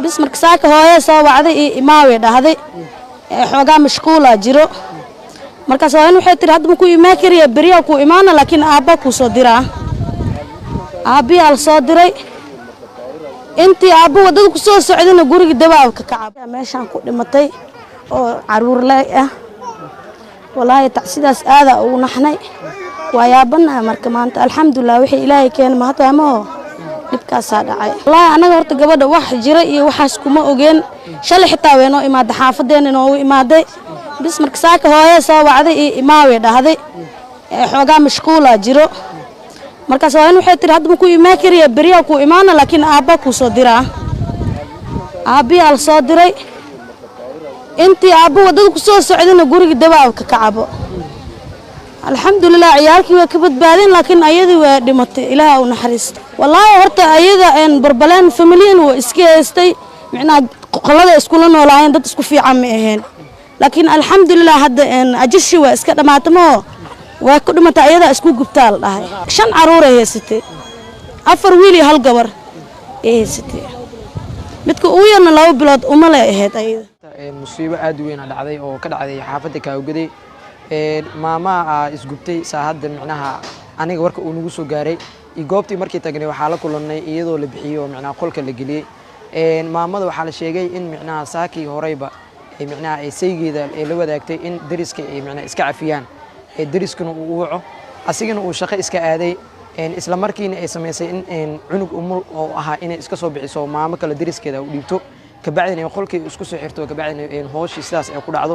Bis marka saaka hooyo soo wacday iyo imaaway dhahday, xoogaa mashquula jiro. Markaas hooyan waxay tiri, hadda ma ku imaan kariya, beriyaa ku imaana, laakiin aabba kuu soo diraa. Aabbiyaa la soo diray. Intii aabbo waddada ku soo socdayna guriga dabaabka kacab meeshaan ku dhimatay oo caruurley ah. Walaahi tacsidaas aadaa ugu naxnay, waa yaabanaha. Marka maanta alxamdulilah, wixii Ilaahay keenay mahadamaho, dhibkaasaa dhacay. Wallaahi anaga horta gabadha wax jira iyo waxaas kuma ogeen. Shalay xitaa way noo imaaday, xaafadeena inoogu imaaday. Bis marka saaka hooyo soo wacday iyo imaaway dhahday, xoogaa mashquula jiro. Markaas hooyan waxay tiri, hadda ma ku imaan kariya, beriyaa ku imaana, laakiin aabba kuu soo diraa. Aabbiyaa la soo diray. Intii aabbo waddada ku soo socdayna guriga dabaabka kacabo. Alxamdulilah, ciyaalkii waa ka badbaadeen, laakiin ayadii waa dhimatay. Ilaah u naxariista. Wallaahi horta ayada barbaleen familiyan waa iska haystay, micnaha qolada iskula noolaayeen dad isku fiican ma aheen. Laakiin alxamdulilah, hadda ajashi waa iska dhammaatamo, waa ku dhimatay, ayadaa isku gubtaa la dhahay. 5 caruuray haysatay, 4 wiil iyo 1 gabar ay haysatay. Midka ugu yarna 2 bilood umale ahayd ayada. Musiibo aad u weyn a dhacday oo ka dhacday xaafadda Kaawgaday. Maamaha isgubtay saa hadda micnaha aniga warka uu nagu soo gaaray iyo goobtii markii tagnay waxaa la kulannay iyadoo la bixiyey oo micnaha qolka la geliyey. Maamada waxaa la sheegay in micnaha saakii horeyba ay micnaha ay saygeeda ay la wadaagtay in deriska ay micnaha iska cafiyaan, ee deriskuna uu u waco, asigana uu shaqo iska aaday. Isla markiina ay samaysay in cunug umul oo ahaa inay iska soo bixiso, maamo kale deriskeeda u dhiibto, kabacdina ay qolkii isku soo xirto, kabacdina hooshii sidaas ay ku dhacdo.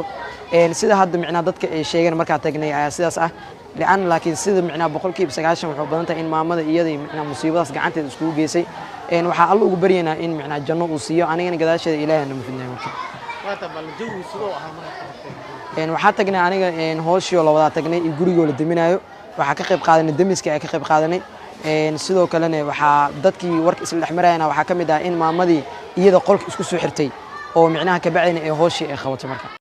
Sida hadda micnaha dadka ay sheegeen markaa tagnay ayaa sidaas ah li'an, laakiin sida micnaha 90% waxay u badan tahay in maamada iyadii micnaha musiibadaas gacanteeda iskugu geysay. Waxaa Alla ugu baryaynaa in micnaha janno uu siiyo, anigana gadaasheeda Ilaahay nama fidnayo. Marka waxaa tagnay aniga hooshii oo la wadaa tagnay iyo gurigoo la deminaayo. Waxaa ka qayb qaadanay demiska, ay ka qayb qaadanay. Sidoo kalena waxaa dadkii warka isla dhex marayana waxaa ka mid ah in maamadii iyada qolka isku soo xirtay oo micnaha kabacdina ay hooshii ay qabatay marka.